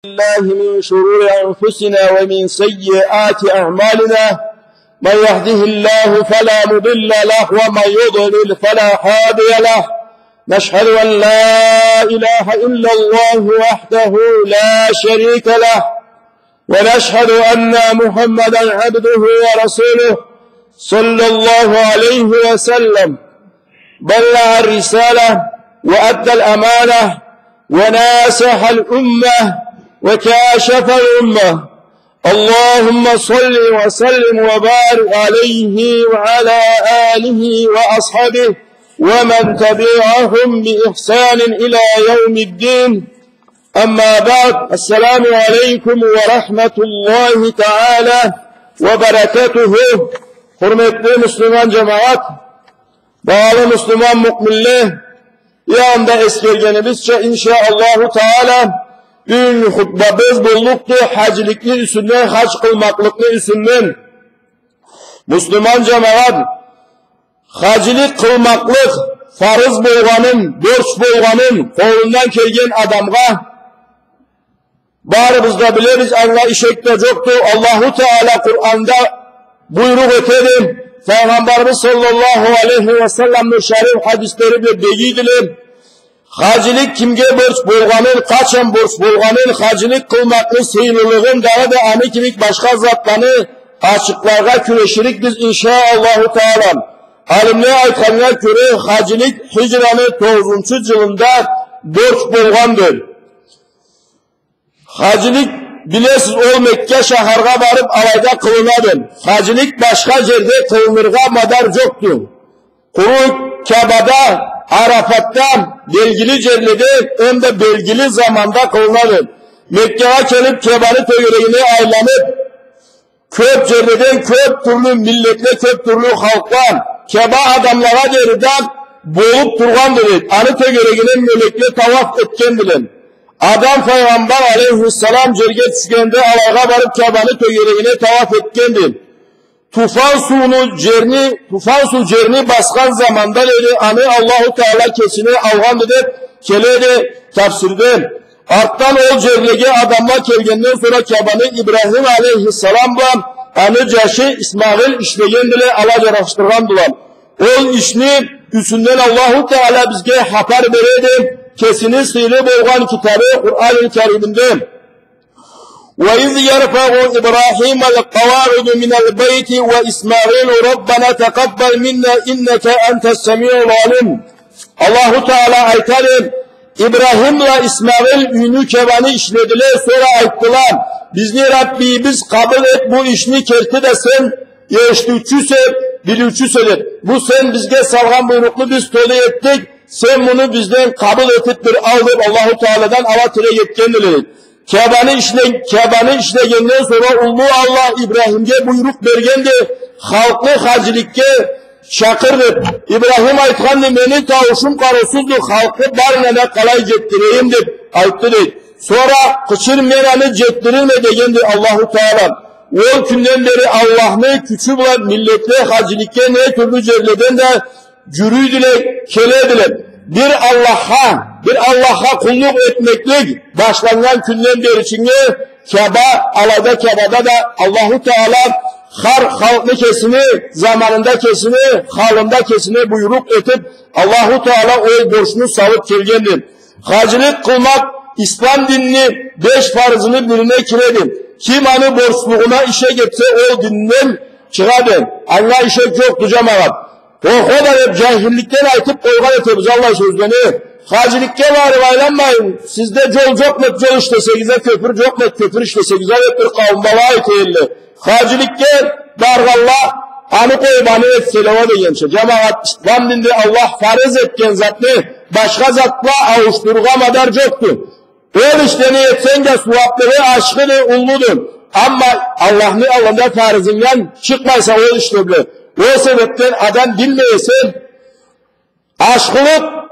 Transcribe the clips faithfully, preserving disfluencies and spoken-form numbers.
بالله من شرور أنفسنا ومن سيئات أعمالنا. من يهده الله فلا مضل له ومن يضلل فلا هادي له. نشهد أن لا إله إلا الله وحده لا شريك له، ونشهد أن محمدا عبده ورسوله، صلى الله عليه وسلم، بلغ الرسالة وأدى الأمانة وناصح الأمة وكاشف الأمة. اللهم صل وسلم وبارك عليه وعلى آله وأصحابه ومن تبعهم بإحسان إلى يوم الدين. أما بعد، السلام عليكم ورحمة الله تعالى وبركاته. Хурметли муслиман джамагъат, багъалы муслиман муъминле, анда эсгергенибизча, иншаАллаху Таала, бюгюннгю хутбабыз боллукъду хаджиликни юсюнден, хадж къылмакълыкъны юсюнден. Муслиман джамагъат, хаджилик къылмакълыкъ фарыз болгъанын, борч болгъанын къолундан келген адамгъа барыбыз да билебиз, анга ишек да джокъду. Аллаху Таала Къуранда буйрукъ этеди. Файгъамбарыбыз саллаллаху алейхи ва салламны шариф хадислери бла бегийдиле. Хаджилик кимге борч болгъанын, къачан борч болгъанын, хаджилик къылмакъны сыйлылыгъын, дагъыда аны кибик башха затланы ачыкъларгъа кюреширикбиз, иншаАллаху Таала. Алимле айтханнга кёре, хаджилик хиджраны тогъузунчу джылында борч болгъанды. Хаджилик, билесиз, ол Мекка шахаргъа барыб, алайда къылынады. Хаджилик башха джерде къылыныргъа мадар джокъду. Къуру Кябада, Арафатда, белгили джерледе, эм да белгили заманда къылынады. Меккагъа келиб, Кябаны тёгерегине айланыб, кёб джерледен кёб тюрлю миллетле, кёб тюрлю халкъла, Кяба адамлагъа дери да болуб тургъанды, дейди. Аны тёгерегине мёлекле тауаф этгендиле. Адам файгъамбар алейхиссалам джерге тюшгенде алайгъа барыб, Кябаны тёгерегине тауаф этгенди. Туфан сууну джерни, туфан суу джерни басхан заманда, дейди, аны Аллаху Таала кесине алгъанды деб келеди тафсирде. Артдан ол джерлеге адамла келгенден сора Кябаны Ибрахим алейхиссалам бла аны джашы Исмагъил ишлегендиле, ала джарашдыргъандыла. Ол ишни юсюнден Аллаху Таала бизге хапар береди кесини сыйлы болгъан китабы Къуран-ы Кариминде. وإذ يرفع إبراهيم القواعد من البيت وإسماعيل ربنا تقبل منا إنك أنت السميع العليم. Аллаху Таала айтады, Ибрахим бла Исмагъил юйню, Кябаны ишледиле, сора айтдыла: «Бизни Раббийибиз, къабыл эт бу ишни, керти да сен эшитиучюсе, билиучюсе», — деб. «Бу сен бизге салгъан буйрукъну биз толу этдик, сен муну бизден къабыл этиб бир ал», — деб, Аллаху Тааладан ала тилек этгендиле. Кябаны ишле-, Кябаны ишлегенден сора уллу Аллах Ибрахимге буйрукъ бергенди, халкъны хаджиликге чакъыр деб. Ибрахим айтханды: «Мени тауушум къарыусузду, халкъны барына да къалай джетдирейим?» — деб айтды, дейди. Сора: «Къычыр, мен аны джетдирирме», — дегенди Аллаху Таала. Ол кюнден бери Аллахны кючю бла миллетле хаджиликге не тюрлю джерледен да джюрюйдюле, келедиле. Бир Аллахха, бир Аллахха къуллукъ этмеклик башланнган кюнден бери чынга Кяба, алайда Кябада да Аллаху Таала хар халкъны кесини заманында, кесини халында, кесине буйрукъ этиб, Аллаху Таала ол борчну салыб келгенди. Хаджилик къылмакъ ислам динини беш фарызыны бирине киреди. Ким аны борчлугъуна ишек этсе, ол динден чыгъады. Анга ишек джокъду, джамагъат. Охо да деб, джахилликден айтыб къойгъан этебиз аллай сёзлени. Хаджиликге барыб айланмайын, сизде джол джокъмуд, джол ишлесегиз а, кёпюр джокъмуд, кёпюр ишлесегиз а, деб бир къауум бала айта эдиле. Хаджиликге баргъанла аны къоюб, аны этселе уа дегенча. Джамагъат, ислам динде Аллах фарыз этген затны башха зат бла ауушдурургъа мадар джокъду. Ол ишлени этсенг да, сууаблыгъы, ашхыды, уллуду. Амма Аллахны аллында фарызынгдан чыкъмайса ол ишле бла. Ол себебден адам билмей эсе, ашхылыкъ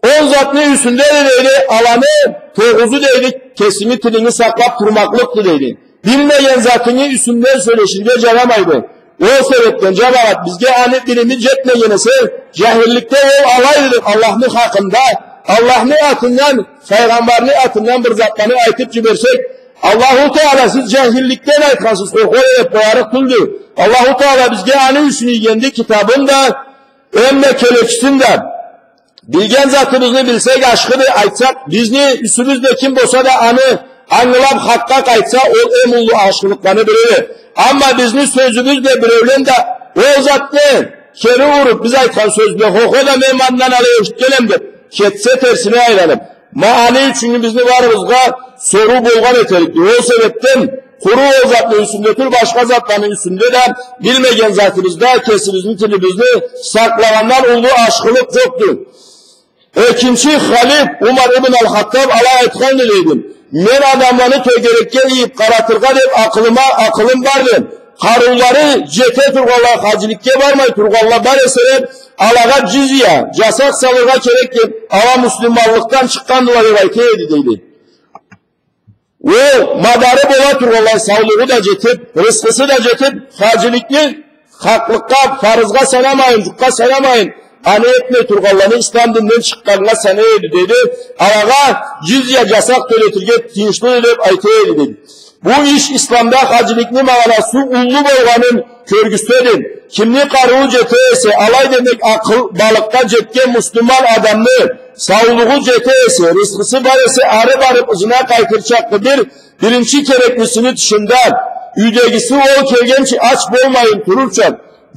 он затны юсюндеди, дейди, аланы тогъузу, дейди, кесинги тилинги сакълаб турмакълыкъды, дейди. Билмеген затынгы юсюнден сёлеширге джарамайды. Ол себебден, джамагъат, бизге аны билими джетмеген эсе, джахилликде ол алайды деб, Аллахны хакъында Аллахны атындан, файгъамбарны атындан бир затланы айтып джиберсек, Аллаху Таала, сиз джахилликден айтхансыз, хо-хо, деб къоярыкъ тюлдю. Аллаху Таала бизге аны ючюн ийгенди китабын да, эм да келечисин да. Билген затыбызны билсек ашхыды, айтсакъ, бизни юсюбюзде ким болса да аны ангылаб хакъгъа къайтса, ол эм уллу ашхылыкъланы бириди. Амма бизни сёзюбюз бла биреулен да ол затны кери уруб, биз айтхан сёз бла, хо-хо да, мен андан алай эшитгенем деб, кетсе, терсине айланыб, ма аны ючюн бизни барыбызгъа соруу болгъан этерикди. Ол себебден къуру ол затны юсюнде тюл, башха затланы юсюнде да, билмеген затыбызда кесибизни тилибизни сакълагъандан уллу ашхылыкъ джокъду. Экинчи халиф Умар ибн аль-Хаттаб алай айтханды, дейди: «Мен адамланы тёгерекге ийиб къаратыргъа деб акъылыма, акъылым барды. Къарыулары джете тургъанла, хаджиликге бармай тургъанла бар эселе, алагъа джизья, джасакъ салыргъа керек деб, ала муслиманлыкъдан чыкъгъандыла», — деб айта эди, дейди. Ол мадары бола тургъанлай, саулугъу да джетиб, рысхысы да джетиб, хаджиликни хакълыкъгъа, фарызгъа санамайын, джукъгъа санамайын, аны этмей тургъанланы ислам динден чыкъгъаннга санай эди, дейди. Алагъа джизья, джасакъ тёлетирге тийишлиди деб айта эди, дейди. Бу иш исламда хаджиликни магъанасы уллу болгъанын кёргюзтеди. Кимни къарыуу джете эсе, алай демек, акъыл, балыкъгъа джетген муслиман адамны, саулугъу джете эсе, рысхысы бар эсе, ары барыб, ызына къайтырча, бир, биринчи кереклисини тышында, юйдегиси ол келгенчи ач болмайын турурча,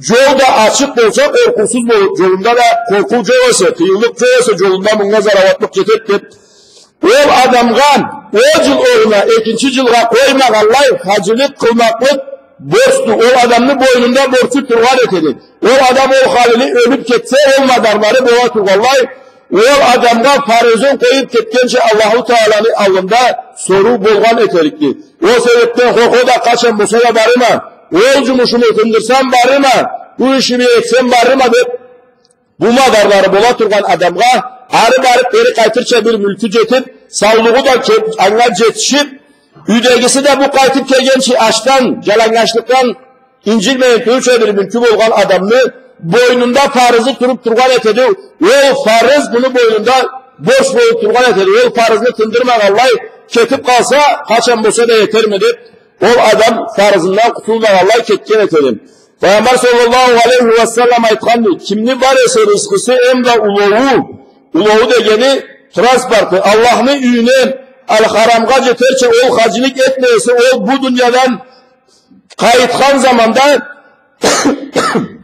джол да ачыкъ болса, къоркъуусуз болуб, джолунда да къоркъуу джокъ эсе, къыйынлыкъ джокъ эсе, джолунда мынга зарауатлыкъ джетед деб, ол адамгъа ол джыл огъуна экинчи джылгъа къоймагъанлай, хаджилик къылмакълыкъ борчду. Ол адамны бойнунда борчу тургъан этеди. Ол адам ол халили ёлюб кетсе, ол мадарлары бола тургъанлай, ол адамгъа фарызын къоюб кетгенча Аллаху Тааланы аллында соруу болгъан этерикди. Ол себебден хо-хо да, къачан болса да барырма, ол джумушуму тындырсам барырма, бу ишими этсем барырма деб, бу мадарлары бола тургъан адамгъа ары барыб, бери къайтырча бир мюлкю джетиб, саулугъу да ке-, анга джетишиб, юйдегиси да бу къайтыб келгенчи ачдан, джаланнгачлыкъдан инджилмейин турурча бир мюлкю болгъан адамны бойнунда фарызы туруб тургъан этеди. Ол фарыз муну бойнунда борч болуб тургъан этеди. Ол фарызны тындырмагъанлай кетиб къалса, къачан болса да этерме деб, ол адам фарызындан къутулмагъанлай кетген этеди. Пайгъамбар саллаллаху алейхи ва саллам айтханды: «Кимни бар эсе рысхысы, эм да улоуу, улоуу дегени транспорты, Аллахны юйюне, Аль-Харамгъа джетерча ол хаджилик этмей эсе, ол бу дуниядан къайтхан заманда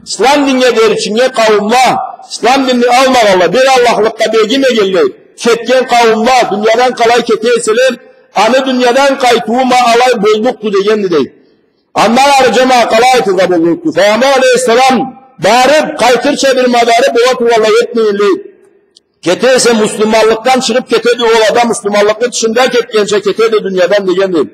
ислам динге деричинге къауумла, ислам динни алмагъанла, бир Аллахлыкъгъа бегимегенлей кетген къауумла, дуниядан къалай кете эселе, аны дуниядан къайтыуу ма алай боллукъду», — дегенди, дей. Андан ары, джамагъат, къалай айтыргъа боллукъду? Пайгъамбар алейхиссалам барыб къайтырча бир мадары бола тургъанлай этмегенлей кете эсе, муслиманлыкъдан чыгъыб кетеди ол адам, муслиманлыкъны тышында кетгенча кетеди дуниядан, дегенди.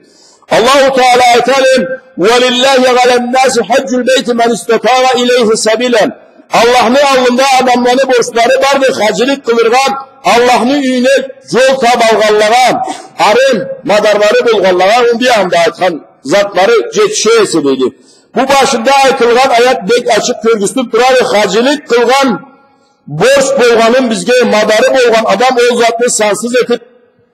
Аллаху Таала айтады: «Ва лиллахи аля ннаси хаджуль бейти ман истатаа илейхи сабиля». Аллахны аллында адамланы борчлары барды хаджилик къылыргъа, Аллахны юйюне джол табалгъанлагъа, ары мадарлары болгъанлагъа, ол биягъында айтхан затлары джетише эсе, дейди. Бу башында айтылгъан аят бек ачыкъ кёргюзтюб турады хаджилик къылгъан борч болгъанын бизге. Мадары болгъан адам ол затны сансыз этиб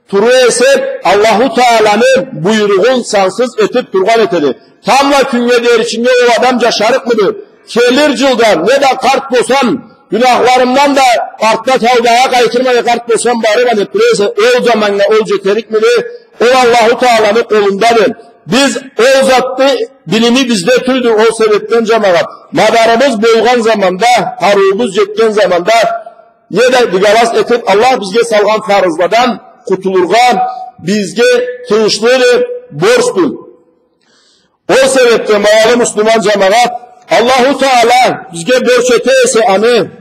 тура эсе, Аллаху Тааланы буйругъун сансыз этиб тургъан этеди. Тамбла кюннге деричинге ол адам джашарыкъмыды? Келир джылда, неда къарт болсам, гюнахларымдан да артда таубагъа къайтырма да къарт болсам, барырма деб тура эсе, ол заманнга ол джетерикмиди? Ол Аллаху Тааланы къолундады. Биз ол затны билими бизде тюлдю, ол себебден, джамагъат, мадарыбыз болгъан заманда, къарыуубуз джетген заманда, неда дыгалас этиб, Аллах бизге салгъан фарызладан къутулургъа бизге тыйыншлыды, борчду. Ол себебден, багъалы муслиман джамагъат, Аллаху Таала бизге борч эте эсе аны,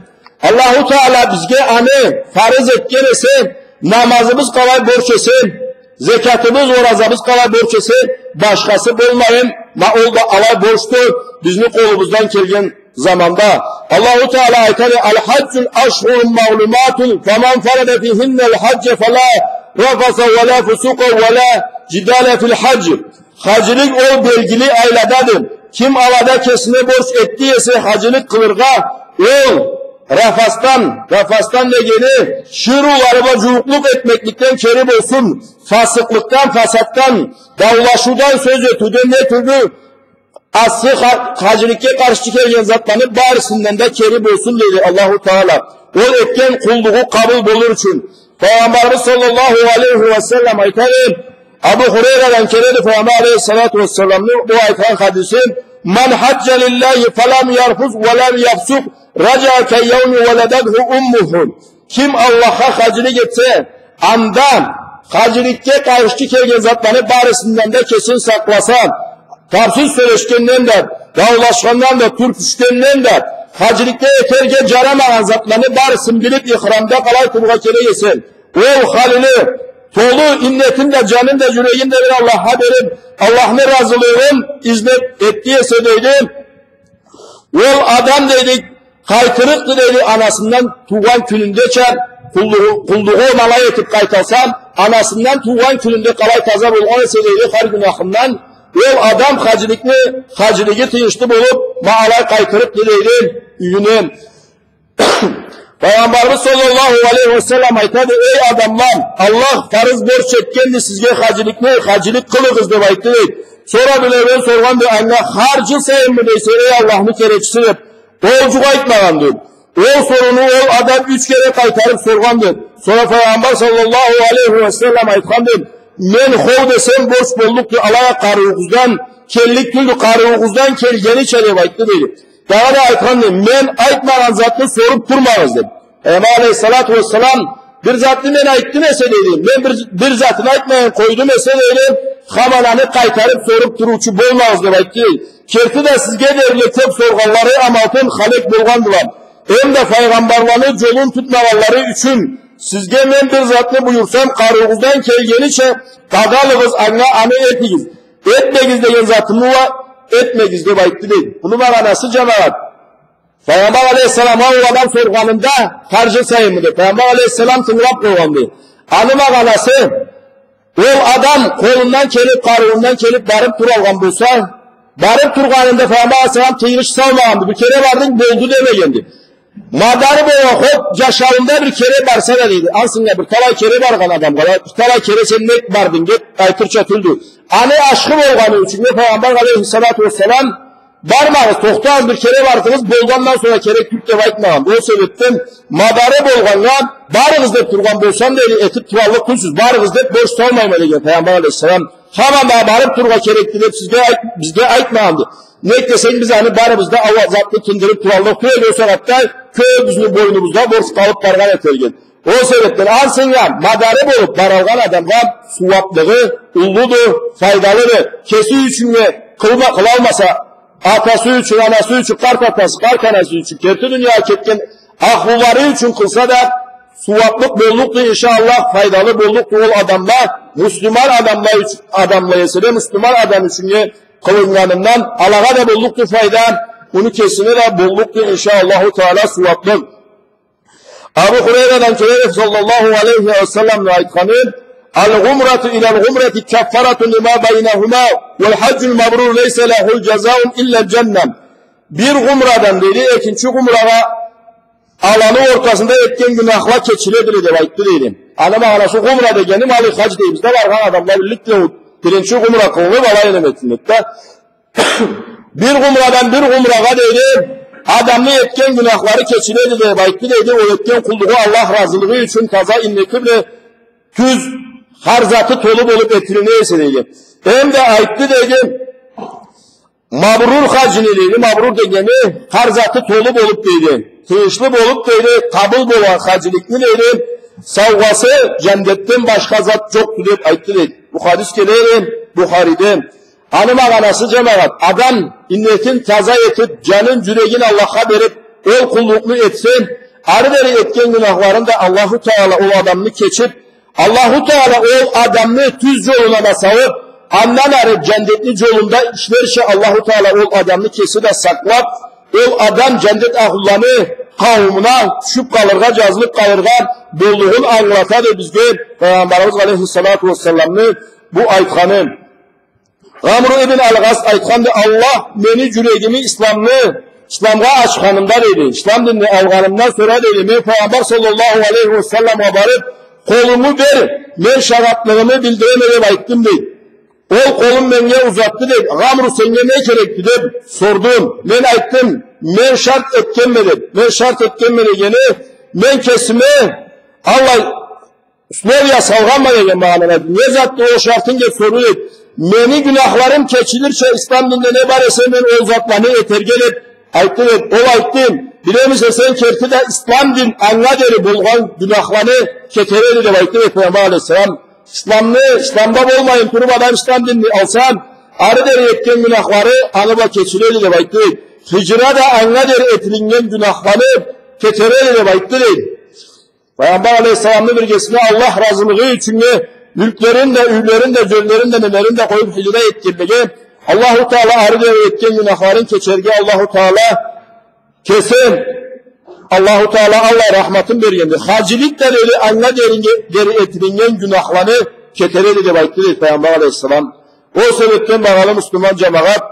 Аллаху Таала бизге аны фарыз этген эсе, намазыбыз къалай борч эсе, зекятыбыз, оразабыз къалай борч эсе, башхасы болмайын, ма ол да алай борчду бизни къолубуздан келген заманда. Аллаху Таала айтады: «Аль-хаджу ашхурун маълуматун, фаман фарада фихинна аль-хаджа фала рафаса ва ла фусукъа ва ла джидала филь-хадж». Хаджилик ол белгили айладады. Ким алада кесине борч этди эсе хаджилик къылыргъа, ол Рафасдан, рафасдан дегени, шырыулары бла джууукълукъ этмекликден кери болсун, фасыкълыкъдан, фасаддан, даулашыудан, сёз этиуден, не тюрлю асхы ха-, хаджиликге къаршы келген затланы барысындан да кери болсун, дейди Аллаху Таала. Ол этген къуллугъу къабыл болур ючюн. Пайгъамбарыбыз саллаллаху алейхи ва саллам айтады, Абу Хурейрадан келеди, Пайгъамбар алейхиссалату вассаламны бу айтхан хадиси: «Ман хаджа лиллахи фалам ярфус ва лам яфсукъ, раджаа кал яуми валадатху уммуху». Ким Аллахха хаджилик этсе, анда хаджиликге къаршы келген затланы барысындан да кесин сакъласа, тапсыз сёлешгенден да, даулашхандан да, тюртюшгенден да, хаджиликде этерге джарамагъан затланы барысын билиб, ихрамда къалай турургъа керек эсе, ол халини толу иннетин да, джанын да, джюрегин да бир Аллахха бериб, Аллахны разылыгъын излеб этди эсе, дейди, ол адам, дейди, къайтырыкъды, дейди, анасындан туугъан кюнюндеча, къуллугъу, къуллугъун алай этиб къайталса, анасындан туугъан кюнюнде къалай таза болгъан эсе, дейди, хар гюнахындан, ол адам хаджиликни, хаджилиги тыйыншлы болуб, ма алай къайтырыкъды, дейди, юйюне. Пайгъамбарыбыз саллаллаху алейхи ва саллам айтады: «Эй адамла, Аллах фарыз борч этгенди сизге хаджиликни, хаджилик къылыгъыз», — деб айтды, дейди. Сора биреулен соргъанды анга: «Хар джыл сайынмы дейсе, эй Аллахны келечиси?» — деб. Ол джукъ айтмагъанды. Ол сорууну ол адам юч кере къайтарыб соргъанды. Сора Пайгъамбар саллаллаху алейхи ва саллам айтханды: «Мен хоу десем, борч боллукъду, алай а къарыуугъуздан келлик тюлдю, къарыуугъуздан келгенича», — деб айтды, дейди. Дагъыда айтханды: «Мен айтмагъан затны соруб турмагъыз», — деб. Пайгъамбар алейхиссалату вассалам: «Бир затны мен айтдым эсе, — дейди, — мен бир, бир затны айтмайын къойдум эсе, — дейди, — хаман аны къайтарыб соруб туруучу болмагъыз», — деб айтды, дейди. Керти да сизге дерли кёб соргъанлары амалтын халек болгъандыла. Эм да файгъамбарланы джолун тутмагъанлары ючюн сизге мен бир затны буюрсам, къарыуугъуздан келгенича къадалыгъыз анга, аны этигиз. Этмегиз деген затымы уа, этмегиз, деб айтды, дейди. Муну магъанасы, джамагъат, Пайгъамбар алейхиссаламгъа ол адам соргъанында, хар джыл сайынмы деб, Пайгъамбар алейхиссалам тынгылаб къойгъанды. Аны магъанасы, ол адам къолундан келиб, къарыуундан келиб барыб туралгъан болса, барыб тургъанында Пайгъамбар алейхиссалам тыйгъыч салмагъанды. Бир кере бардынг, болду демегенди. Мадары болгъан, хо, джашауунда бир кере барса да, дейди. Ансынга бир талай кере баргъан адамгъа да, бир талай кере сен нек бардынг деб айтырча тюлдю. Аны ашхы болгъаны ючюн, Пайгъамбар алейхиссалату вассалам, бармагъыз, тохтагъыз, бир кере бардыгъыз, болду, андан сора керек тюлдю деб айтмагъан. Ол себебден мадары болгъаннга барыгъыз деб тургъан болсам да, дейди, этиб тураллыкъ тюлсюз, барыгъыз деб борч салмайма деген Пайгъамбар алейхиссалам. Хаман да барыб турургъа керекди деб сизге айт-, бизге айтмагъанды. Нек десенг, биз аны барыбыз да ол затны тындырыб тураллыкъ тюл эдик, ол сагъатда кёбюбюзню бойнубузда борч къалыб баргъан этерген. Ол себебден ансынга мадары болуб баралгъан адамгъа сууаблыгъы уллуду, файдалыды. Кеси ючюннге къылма-, къылалмаса, атасы ючюн, анасы ючюн, къарт атасы, къарт анасы ючюн, керти дуниягъа кетген ахлулары ючюн къылса да, сууаблыкъ боллукъду, иншаАллах, файдалы боллукъду ол адамла, муслиман адамла юч-, адамла эсе да, муслиман адам ючюннге къылыннганындан алагъа да боллукъду файда, муну кесине да боллукъду, иншаАллаху Таала, сууаблыкъ. Абу Хурейрадан келеди, саллаллаху алейхи ва салламны айтханы: «العمرة إلى العمرة كفارة لما بينهما والحج المبرور ليس له جزاء إلا الجنة». Бир умрадан, дейди, экинчи умрагъа аланы ортасында этген гюнахла кечиледиле, деб айтды, дейди. Аны магъанасы, умра дегени, ма алай хадж дейбиз да, баргъан адамла билликдиле, биринчи умра къылыныб, алай неме этилмек да. Бир умрадан бир умрагъа, дейди, адамны этген гюнахлары кечиледи, деб айтды, дейди. Ол этген къуллугъу Аллах разылыгъы ючюн, таза иннети бла, тюз, хар заты толу болуб этилине эсе, дейди. Эм да айтды, дейди, мабрур хаджини, дейди, мабрур дегени, хар заты толу болуб, дейди, тыйыншлы болуб, дейди, къабыл болгъан хаджиликни, дейди, саугъасы джандетден башха зат джокъду, деб айтды, дейди. Бу хадис келеди Бухариде. Аны магъанасы, джамагъат, адам иннетин таза этиб, джанын, джюрегин Аллахха бериб, ол къуллукъну этсе, ары дери этген гюнахларын да Аллаху Таала ол адамны кечиб, Аллаху Таала ол адамны тюз джолуна да салыб, андан ары джандетни джолунда ишлерча Аллаху Таала ол адамны кеси да сакълаб, ол адам джандет ахлуланы къауумуна тюшюб къалыргъа, джазылыб къалыргъа боллугъун ангылатады бизге Пайгъамбарыбыз алейхиссалату вассаламны бу айтханы. Амру ибн аль-Ас айтханды: «Аллах мени джюрегими исламны исламгъа ачханымда, дейди, ислам динни алгъанымдан сора, дейди, мен Пайгъамбар саллаллаху алейхи ва салламгъа барып, къолунгу бер, мен шагъатлыгъымы билдиреме деп айтдым, дейди. Ол къолун меннге узатды, дейди. Гъамру, сеннге не керекди деп сордум. Мен айтдым, мен шарт этгенме, деп. Мен шарт этгенме дегени, мен кесиме аллай условия салгъанма деген магъанада. Не затды ол шартынг деп сорду, дейди. Мени гюнахларым кечилирча ислам динде не бар эсе, мен ол затланы этерге деп айтды, дейди. Ол айтды, билемисе сен, керти да ислам дин анга дери болгъан гюнахланы кетереди деп айтды, дейди, Пайгъамбар алейхиссалам. Исламны, исламда болмайын туруп адам ислам динни алса, ары дери этген гюнахлары аны бла кечиледи деп айтды, дейди. Хиджра да анга дери этилиннген гюнахланы кетереди деп айтды, дейди. Пайгъамбар алейхиссаламны биргесине Аллах разылыгъы ючюннге мюлклерин да, юйлерин да, жёллерин да, нелерин да къоюп хиджра этгенлеге, Аллаху Таала ары дери этген гюнахларын кечерге Аллаху Таала кеси, Аллаху Таала аллай рахматын бергенди. Хаджилик да, дейди, анга дери, дери этилиннген гюнахланы кетереди деп айтды, дейди, Пайгъамбар алейхиссалам. Ол себепден, багъалы муслиман жамагъат,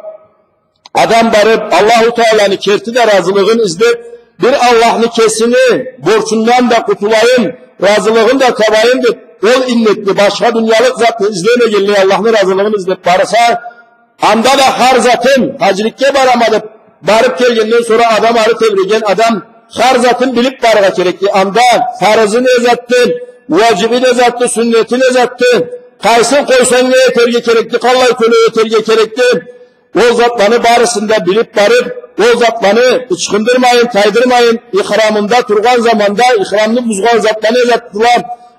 адам барып, Аллаху Тааланы керти да разылыгъын излеп, бир Аллахны кесини борчундан да къутулайым, разылыгъын да табайым деп, ол иннетни, башха дуниялыкъ затны излемегенлей, Аллахны разылыгъын излеп барса, анда да хар затын, хаджиликге барама деп, барып келгенден сора адам, ары тебреген адам хар затын билип барыргъа керекди. Анда фарызы не затды, важиби не затды, сюннети не затды, къайсын къойсанг, не этерге керекди, къаллай тёлев этерге керекди. Ол затланы барысын да билип барып, ол затланы ычхындырмайын, тайдырмайын, ихрамында тургъан заманда ихрамны бузгъан затла не затдыла,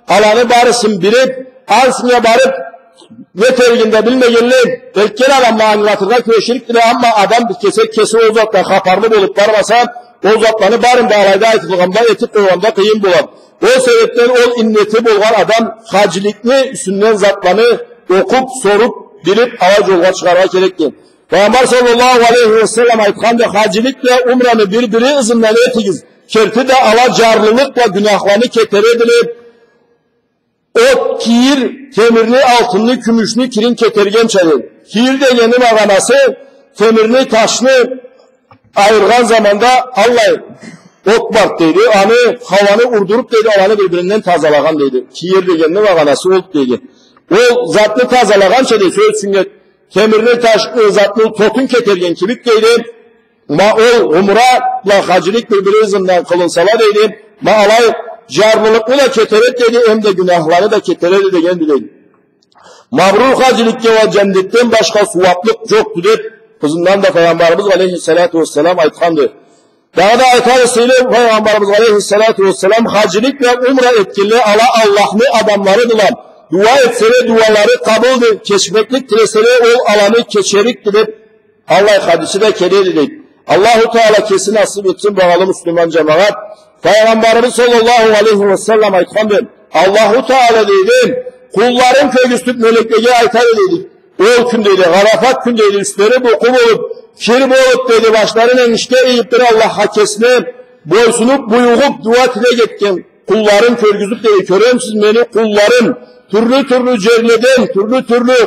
аланы барысын билип, ансына барып, не этеригин да билмегенлей, этген адамгъа ангылатыргъа кюреширикдиле, амма адам бир кеси, кеси ол затдан хапарлы болуп бармаса, ол затланы барын да алайда айтылгъанда, этип къойгъанда къыйын болады. Ол себепден ол иннети болгъан адам хаджиликни юсюнден затланы окъуп, соруп, билип, алай жолгъа чыгъаргъа керекди. Пайгъамбар саллаллаху алейхи ва саллам айтханды, хаджилик бла умраны бир-бири ызындан этигиз. Керти да ала жарлылыкъ бла гюнахланы кетередиле. От, кийир, темирни, алтынны, кюмюшню кирин кетергенча, дейди. Кийир дегенни магъанасы, темирни, ташны айыргъан заманда аллай от барды, дейди. Аны, хауаны урдуруп, дейди, аланы бир-биринден тазалагъан, дейди. Кийир дегенни магъанасы олду, дейди. Ол затны тазалагъанча, дейди, сёз ючюннге, темирни, таш, э, затны тотун кетерген кибик, дейди. Ма ол умра бла хаджилик бир-бири ызындан къылынсала, дейди, ма алай жарлылыкъны да кетереди, дейди, эм да гюнахланы да кетереди, дегенди, дейди. Мабрур хаджиликге уа жаннетден башха сууаплыкъ жокъду, деп, ызындан да Пайгъамбарыбыз алейхиссалату уассалам айтханды. Дагъыда айтады, сыйлы Пайгъамбарыбыз алейхиссалату уассалам, хаджилик бла умра этгенле ала Аллахны адамларыдыла. Дуа этселе, дуалары къабылды, кечмеклик тилеселе, ол аланы кечерикди, деп, аллай хадиси да келеди, дейди. Аллаху Таала кеси насып этсин, багъалы муслиман жамагъат. Пайгъамбарыбыз саллаллаху алейхи ва саллам айтханды, Аллаху Таала, дейди, къулларын кёргюзтюп, мёлеклеге айтады, дейди. Ол кюн, дейди, Арафат кюн, дейди, юслери букъу болуп, кир болуп, дейди, башларын энгишге ийип, бир Аллахха кесине бойсунуп, буюгъуп, дуа-тилек этген къулларын кёргюзюп, дейди, кёремисиз мени къулларым, тюрлю-тюрлю жерледен, тюрлю-тюрлю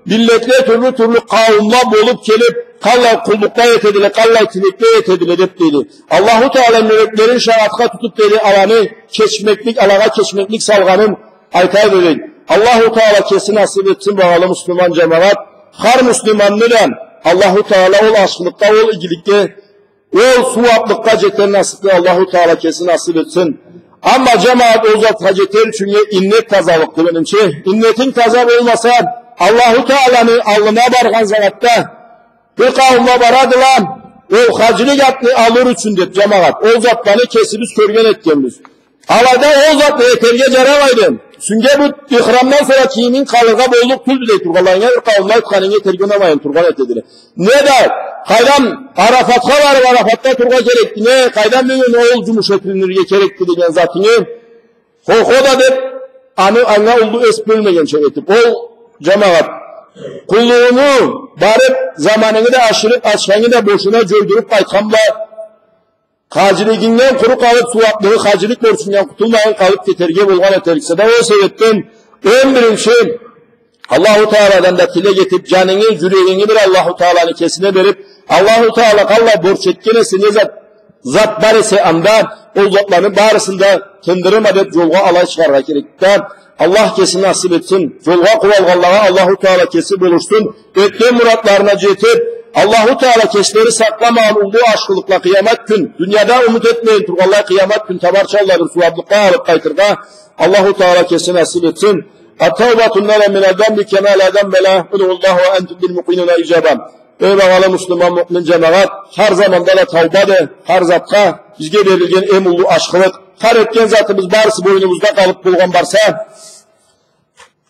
миллетле, тюрлю-тюрлю къауумла болуп келип, къаллай къуллукъла этедиле, къаллай тилекле этедиле, деп, дейди. Аллаху Таала мёлеклерин шагъатха тутуп, дейди, аланы кечмеклик, алагъа кечмеклик салгъанын айтады, дейди. Аллаху Таала кеси насып этсин, багъалы муслиман жамагъат. Хар муслиманны да Аллаху Таала ол ашхылыкъгъа, ол игиликге, ол сууаплыкъгъа жетер насыпны Аллаху Таала кеси насып этсин. Амма, жамагъат, ол затха жетер ючюннге иннет тазалыкъды, менимче. Иннетинг таза болмаса, Аллаху Тааланы аллына баргъан заманда бир къауумла барадыла, ол хаджилик атны алыр ючюн деп, жамагъат. Ол затланы кесибиз кёрген этгенбиз. Алайда ол затны этерге жарамайды. Юсюнге бу ихрамдан сора кийиминг къалыргъа боллукъ тюлдю дей тургъанлайына, бир къауумла айтханын этерге унамайын тургъан этедиле. Не да, къайдам, Арафатха барып, Арафатда тургъа керекди, не, къайдам, бюгюн ол жумуш этилинирге керекди деген затынгы, хо-хо да деп, аны анга уллу эс бёлмегенча этип. Ол, жамагъат, къуллугъунгу барып, заманынгы да ашырып, ачхангы да бошуна жойдуруп къайтхан бла, хаджилигингден къуру къалып, сууаплыгъы, хаджилик борчунгдан къутулмайын къалып кетерге болгъан этериксе да, ол себепден эм биринчи Аллаху Тааладан да тилек этиб, джанынгы, джюрегинги бир Аллаху Тааланы кесине бериб, Аллаху Таала къаллай борч этген эсе, не зат, зат бар эсе анда, ол затланы барысын да тындырма деб джолгъа алай чыгъаргъа керекди да. Аллах кеси насыб этсин. Джолгъа къуралгъанлагъа Аллаху Таала кеси болушсун. Этген муратларына джетиб, Аллаху Таала кеслери сакъламагъан уллу ашхылыкъла къыямат кюн, дунияда умут этмейин тургъанлай, къыямат кюн табарча аллай бир сууаблыкъгъа алыб къайтыргъа Аллаху Таала кеси насыб этсин. التائب من الذنب كمن لا ذنب له، ادعوا الله وأنتم موقنون بالإجابة. Эй, багъалы муслиман, муъмин джамагъат, хар заманда да таубады хар затха бизге берилген эм уллу ашхылыкъ. Хар этген затыбыз барысы бойнубузда къалыб болгъан барса,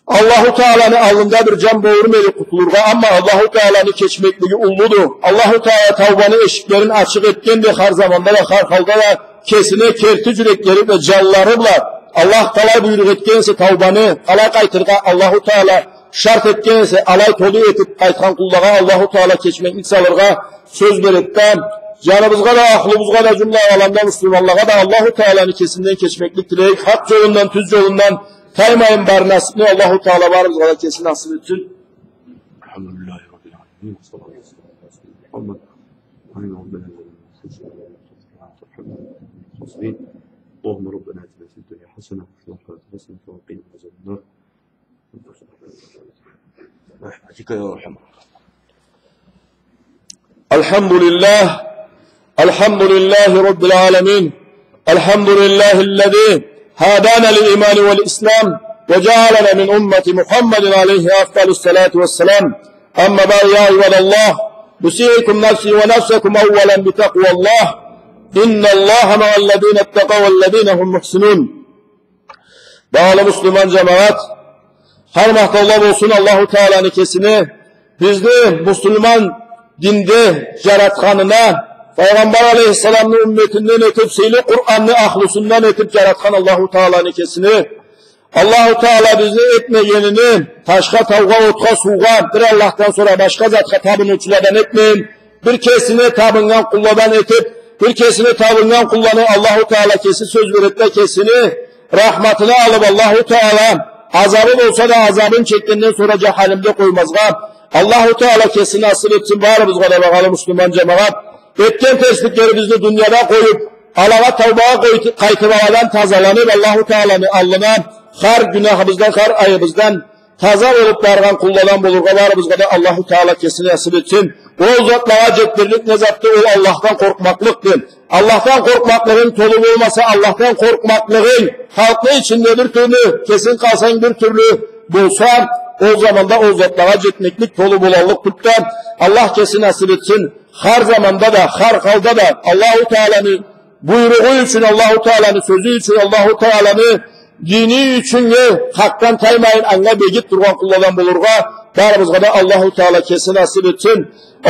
Аллаху Тааланы аллында бир джан болурму эди къутулургъа, амма Аллаху Тааланы кечмеклиги уллуду. Аллаху Таала таубаны эшиклерин ачыкъ этгенди хар заманда да, хар халда да, кесине керти джюреклери бла, джанлары бла, Аллах къалай буйрукъ этген эсе таубаны, къалай къайтыргъа Аллаху Таала шарт этген эсе, алай толу этиб къайтхан къуллагъа Аллаху Таала кечмеклик салыргъа сёз береди да, джаныбызгъа да, ахлубузгъа да, джумла аламда муслиманлагъа да Аллаху Тааланы кесинден кечмеклик тилейик. Хакъ джолундан, тюз джолундан таймайын бар насыбны Аллаху Таала барыбызгъа да кеси насыб этсин. الحمد لله رب العالمين، والصلاة والسلام على سيدنا محمد وعلى آله وصحبه وسلم. اللهم ربنا آتنا في الدنيا حسنة وفي الآخرة حسنة وقنا عذاب النار. الحمد لله. الحمد لله رب العالمين. الحمد لله الذي هدانا للإيمان والإسلام وجعلنا من أمة محمد عليه أفضل الصلاة والسلام. أما بعد، يا عباد الله، أوصيكم نفسي ونفسكم أولا بتقوى الله. إن الله مع الذين اتقوا والذين هم محسنون. Багъалы муслиман джамагъат, хар махтаула болсун Аллаху Тааланы кесине, бизни муслиман динде джаратханына, Пайгъамбар алейхиссаламны умметинден этиб, сыйлы Къуранны ахлусундан этиб джаратхан Аллаху Тааланы кесине. Аллаху Таала бизни этмегенини ташха, таугъа, отха, суугъа, бир Аллахдан сора башха затха табыныучуладан этмейин, бир кесине табыннган къулладан этиб, бир кесине табыннган къулланы Аллаху Таала кеси сёз береди да, кесини рахматына алыб, Аллаху Таала азабы болса да, азабын чекгенден сора джаханимде къоймазгъа Аллаху Таала кеси насыб этсин барыбызгъа да, багъалы муслиман джамагъат. Этген терсликлерибизни дунияда къоюб, Аллахха таубагъа къой-, къайтыб, Алладан тазаланыб, Аллаху Тааланы аллына хар гюнахыбыздан, хар айыбыздан таза болуб баргъан къулладан болургъа барыбызгъа да Аллаху Таала кеси насыб этсин. Ол затлагъа джетдирлик не затды? Ол Аллахдан къоркъмакълыкъды. Аллахдан къоркъмакълыгъынг толу болмаса, Аллахдан къоркъмакълыгъынг халкъны ичинде бир тюрлю, кесинг къалсанг бир тюрлю болса, ол заманда ол затлагъа джетмеклик толу болаллыкъ тюлдю. Аллах кеси насыб этсин. Хар заманда да, хар халда да Аллаху Тааланы буйругъу ючюн, Аллаху Тааланы сёзю ючюн, Аллаху Тааланы дини ючюн, э, хакъдан таймайын, анга бегик тургъан къулладан болургъа барыбызгъа да Аллаху Таала кеси насыб этсин.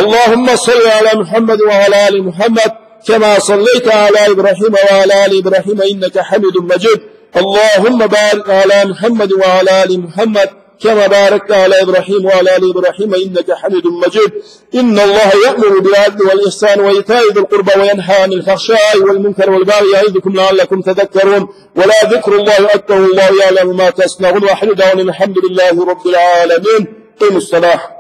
اللهم صل على محمد وعلى آل محمد كما صليت على إبراهيم وعلى آل إبراهيم إنك حميد مجيد. اللهم بارك على محمد وعلى آل محمد كما باركت على إبراهيم وعلى آل إبراهيم إنك حميد مجيد. إن الله يأمر بالعدل والإحسان وإيتاء ذي القربى وينهى عن الفحشاء والمنكر والبغي يعظكم لعلكم تذكرون. ولذكر الله أكبر والله يعلم ما تصنعون. وآخر دعوانا الحمد لله رب العالمين. قيموا الصلاة.